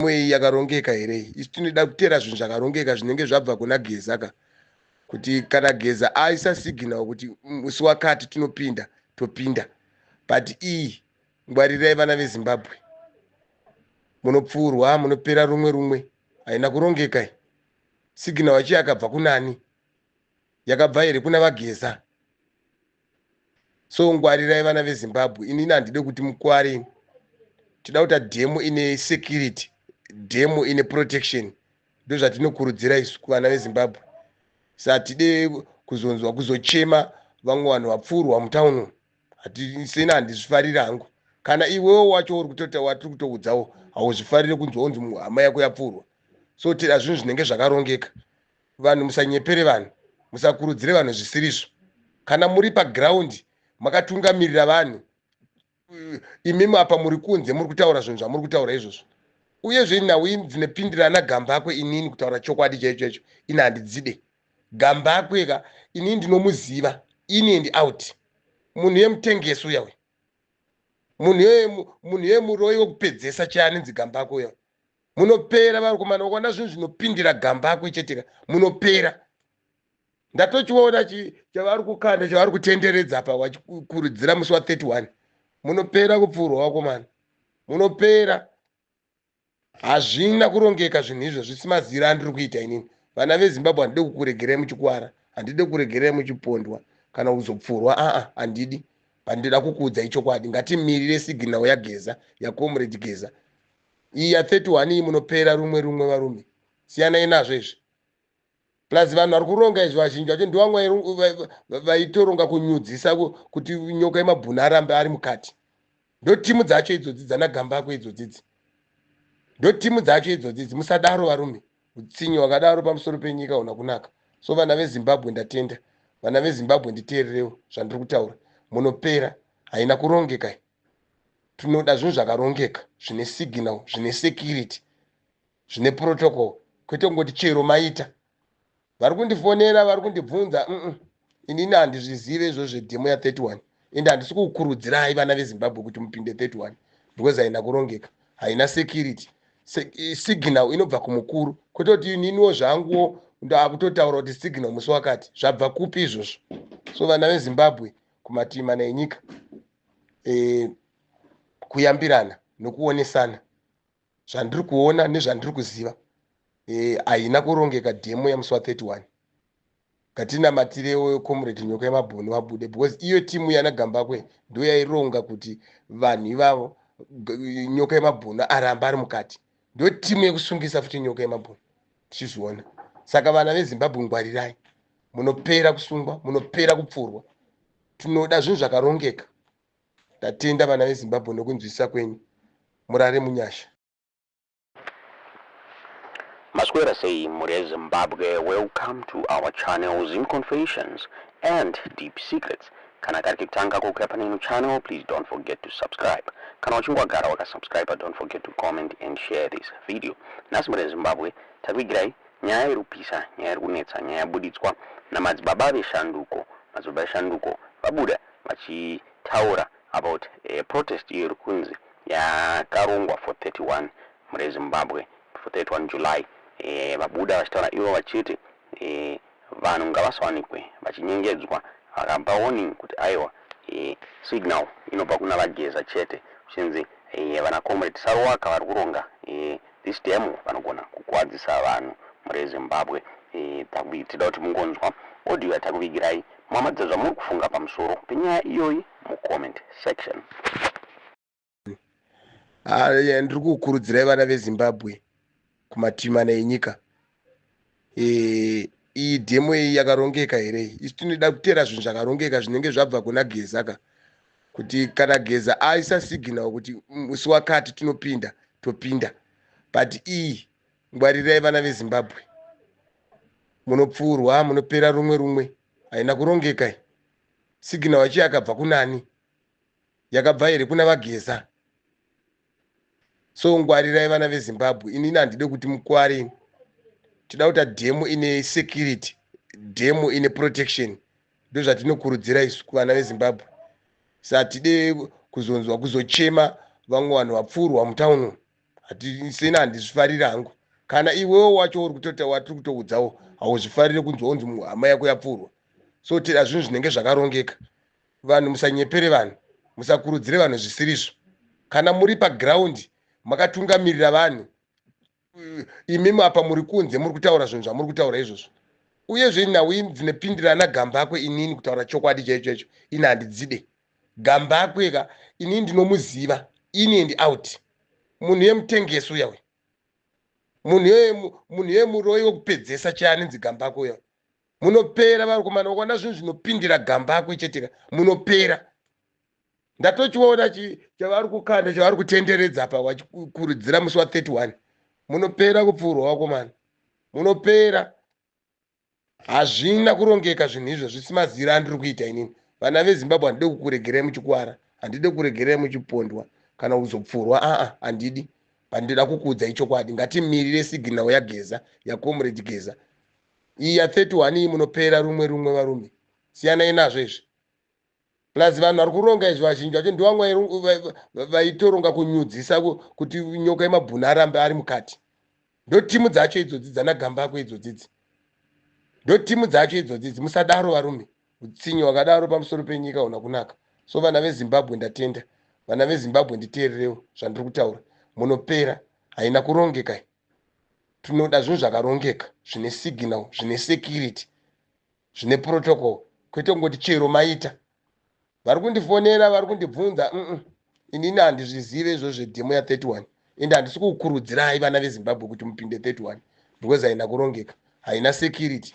Iyi yakarongeka here? Isu tinoda kuteera zvinhu zvakarongeka zvinenge zvabva kuna Geza ka, kuti kana Geza aisa signal kuti musi wakati tinopinda, topinda. But iyi, ngwarirai vana veZimbabwe, munopfuurwa, munopera rumwe rumwe. Haina kurongeka iyi. Signal yacho yakabva kunani? Yakabva here kuna vaGeza? So ngwarirai vana veZimbabwe. Inini handide kuti mukware. Tida kuita demo ine security, demo ine protection. Ndo zvatinokurudzira isu kuvana veZimbabwe. Satide kuzonzwa kuzochema vamwe vanhu vapfuurwa mutauni. Sena handizvifariri hangu. Kana iwewo wacho uri kutota watiri kutoudzawo, hauzvifariri kunzwa unzi hama yako yapfuurwa. So tida zvinhu zvinenge zvakarongeka. Vanhu musanyepere vanhu, musakurudzire vanhu zvisirizvo. Kana muri paground makatungamirira vanhu, imimi apa muri kunze muri kutaura zvinhu zvamuri kutaura izvozvo. Uyezve nhau dzinopindirana Gambakwe, inini kutaura chokwadi chaicho chaicho, ini handidzide Gambakwe ka. Inini ndinomuziva in and out. Munhu yemutengeso uya uya, munhu yemuroi wekupedzesa chaanenzi Gambakwe uya. Munopera vakomana. Ukaona zvinhu zvinopindira Gambakwe cheteka, munopera. Ndatochiona chavari kukanda, chavari kutenderedza apa vachikurudzira musi wa31. Munopera kupfuurwa vakomana, munopera. Hazvina kurongeka zvinhu izvo, zvisi mazira andiri kuita inini. Vana veZimbabwe, handide kukuregerai muchikwara, handide kuregerai muchipondwa kana kuzopfurwa. Aa, handidi. Pandida kukuudzai chokwadi, ngatimirire signal yaGeza, yaComrade Geza. Iyi ya31 iyi, munopera rumwe rumwe varume. Siyanai nazvo izvi. Plus vanhu vari kuronga izvi, vazhinji vacho ndovamwe vaitoronga kunyudzisa kuti Nyoka yemabhunu arambe ari mukati. Ndo timu dzacho idzodzi dzanaGambakwe idzodzidzi, ndo timu dzacho idzodzidzi. Musadaro varume, utsinyi hwakadaro pamusoro penyika huna kunaka. So vana veZimbabwe, ndatenda. Vana veZimbabwe, nditeererewo zvandiri kutaura. Munopera. Haina kurongeka. Tinoda zvinhu zvakarongeka, zvine signal, zvine security, zvine protocol, kwete kungoti chero maita. Vari kundifonera, vari kundibvunza. Inini handizvizive izvo zvedemo ya31, ende handisi kukurudzirai vana veZimbabwe kuti mupinde 31, because haina kurongeka, haina security. Signal inobva kumukuru, kwete kuti ininiwo zvanguwo ndakutotaura kuti signal musi wakati. Zvabva kupi izvozvo? So vana veZimbabwe kumativi mana enyika, kuyambirana nokuonesana zvandiri kuona nezvandiri kuziva, haina kurongeka demo yamusi wa31. Ngatinamatirewo Comrade Nyoka yemabhunu vabude, because iyo timu yana Gambakwe ndo yaironga kuti vanhu ivavo, Nyoka yemabhunu aramba ari mukati. Ndo timu yekusungisa futi Nyoka yemabhunu tichizviona. Saka vana veZimbabwe, ngwarirai, munopera kusungwa, munopera kupfurwa. Tinoda zvinhu zvakarongeka. Ndatenda vana veZimbabwe nokunzwisisa kwenyu. Murare munyasha. Maswera sei mhuri yeZimbabwe? Welcome to our channel, Zim Confessions and Deep Secrets. Kana kari kekutanga kuuya pane ino channel, please don't forget to subscribe. Kana uchinge wagara wakasubscribe, don't forget to comment and share this video. Nhasi mhuri yeZimbabwe, takuigirai nyaya iri kupisa, nyaya iri kunetsa, nyaya yabuditswa namadzibaba veshanduko. Madzibaba veshanduko vabuda vachitaura about a protest iyo iri kunzi yakarongwa for 31, mhuri yeZimbabwe, for 31 July. Vabuda vachitaura ivo vachiti vanhu ngavasawanikwe vachinyengedzwa. Vakapa warning kuti aiwa, signal inobva kuna vaGeza chete. Kuchinzi vana Comrade Saruwaka vari kuronga this demo vanogona kukwadzisa vanhu. Mhuri yeZimbabwe, tida kuti mungonzwa audio yatakuvigirai, muhamadza zvamuri kufunga pamusoro penyaya iyoyi mucomment section. Ndiri kukurudzirai vana veZimbabwe kumativi mana enyika, iyi demo iyi yakarongeka here? Isu tinoda kuteera zvinhu zvakarongeka zvinenge zvabva kuna Geza ka, kuti kana Geza aisa signal kuti musi wakati tinopinda, topinda. But iyi, ngwarirai vana veZimbabwe, munopfuurwa, munopera rumwe rumwe. Haina kurongeka iyi. Signal yacho yakabva kunani? Yakabva here kuna vaGeza? So ngwarirai vana veZimbabwe. Inini handide kuti mukware. Tida kuita demo ine security, demo ine protection. Ndo zvatinokurudzira isu kuvana veZimbabwe. Satide kuzonzwa kuzochema vamwe vanhu vapfuurwa mutauni. Seni handizvifariri hangu. Kana iwewo wacho uri kutota watiri kutoudzawo hauzvifariri kunzwa unzi hama yako yapfurwa. So tira zvinhu zvinenge zvakarongeka. Vanhu musanyepere vanhu, musakurudzire vanhu zvisirizvo. Kana muri paground makatungamirira vanhu, imimi apa muri kunze muri kutaura zvinhu zvamuri kutaura izvozvo. Uyezve nhau dzinopindirana Gambakwe, inini kutaura chokwadi chaicho chaicho ini handidzide. Gambakwe ka inini ndinomuziva in and out. Munhu yemutengesi uya uya, munhu yemuroi wekupedzesa chaanenzi Gambakwe uya. Munopera vakomana, ukaona zvinhu zvinopindira Gambakwe cheteka munopera. Ndatochiona chavari kukanda, chavari kutenderedza apa vachikurudzira musi wa31. Munopera kupfuurwa vakomana, munopera. Hazvina kurongeka zvinhu izvo, zvisi mazira andiri kuita inini. Vana veZimbabwe, handide kukuregerai muchikwara, handide kuregerai muchipondwa kana kuzopfurwa. Aa, handidi. Pandida kukuudzai chokwadi, ngatimirire signal yaGeza, yaComrade Geza iyi ya31 iyi. Munopera rumwe rumwe varume, siyanai nazvo izvi. Plus vanhu vari kuronga izvi vazhinji vacho ndivamwe vaitoronga kunyudzisa kuti Nyoka yemabhunu arambe ari mukati. Ndo timu dzacho idzodzi dzanaGambakwe idzodzidzi, ndo timu dzacho idzodzidzi. Musadaro varume, utsinyi hwakadaro pamusoro penyika huna kunaka. So vana veZimbabwe, ndatenda. Vana veZimbabwe, nditeererewo zvandiri kutaura. Munopera, haina kurongeka. Tinoda zvinhu zvakarongeka, zvine signal, zvine security, zvine protocol, kwete kungoti chero maita. Vari kundifonera, vari kundibvunza. Inini handizvizive izvozvo zvedemo ya31, ende handisi kukurudzirai vana veZimbabwe kuti mupinde 31 because haina kurongeka, haina security.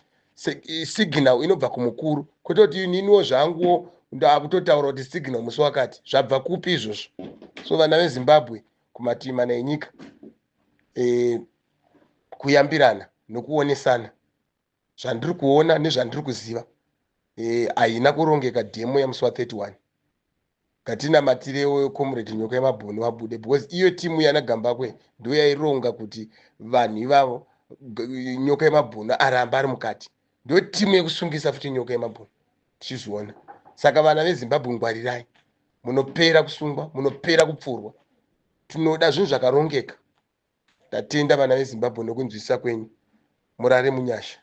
Signal inobva kumukuru, kwete kuti ininiwo zvanguwo ndakutotaura kuti signal musi wakati. Zvabva kupi izvozvo? So vana veZimbabwe kumativi mana enyika, kuyambirana nokuonesana zvandiri kuona nezvandiri kuziva, haina kurongeka demo yamusi wa31. Ngatinamatirewo Comrade Nyoka yemabhunu vabude, because iyo timu yana Gambakwe ndo yaironga kuti vanhu ivavo, Nyoka yemabhunu aramba ari mukati. Ndo timu yekusungisa futi Nyoka yemabhunu tichizviona. Saka vana veZimbabwe, ngwarirai, munopera kusungwa, munopera kupfurwa. Tinoda zvinhu zvakarongeka. Ndatenda vana veZimbabwe nokunzwisisa kwenyu. Murare munyasha.